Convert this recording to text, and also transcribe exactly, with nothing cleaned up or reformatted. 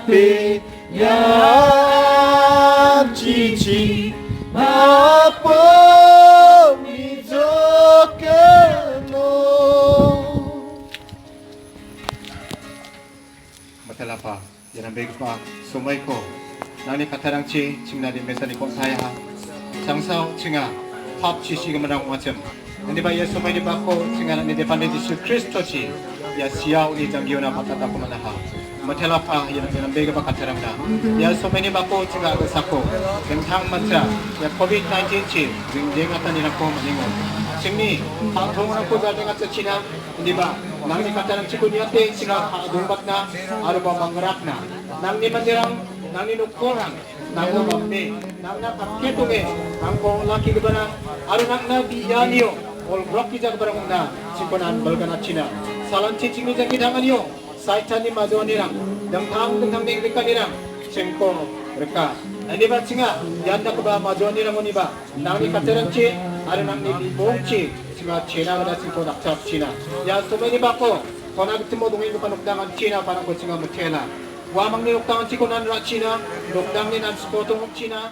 Pe ya chichi mapo mi jokeno. Mitelapa, ia nambegipa somaiko nangni kattarangchi chingna rimbesaniko on·taiaha. Changsao chinga pap chisigiminrang ong·achim. Indiba ia somaini bako chinga nangni depande Jisu Kristochi ia sia uni janggiona patatako manaha. Mitelapa, ia nangni nambegipa kattarangna ia somaini bako chinga agasako dingtang mancha ia covid nineteen chi jingjengatanirangko man·engon. Chingni a·tongranko jadengachachina, indiba nangni kattarangchiko niate chinga ka·dongbatna aro ba mangrakna. Nangni manderang, nangni nokkongrang, nangna bame, nangna pake donge, nangko olakkigiparang, aro nangna bianio olgrokgijagiparang ong·na, chingko nan bilganachina. Salanchi chingni jangki tanganio, Saitanni majoanirang, dingtang dingtangni ingrikanirang, chingko rika. Indiba chinga, ian dakgipa majoanirangoniba, nangni kattarangchi, aro nangni bimungchi, chinga chena gita chingko dakchapchina. Ia somaini bako, kona gitimo dongenggipa nokdangan china parangko chinga mitela. Uamangni nokdangan chiko nan ra·china, nokdangni nan sipotong ong·china,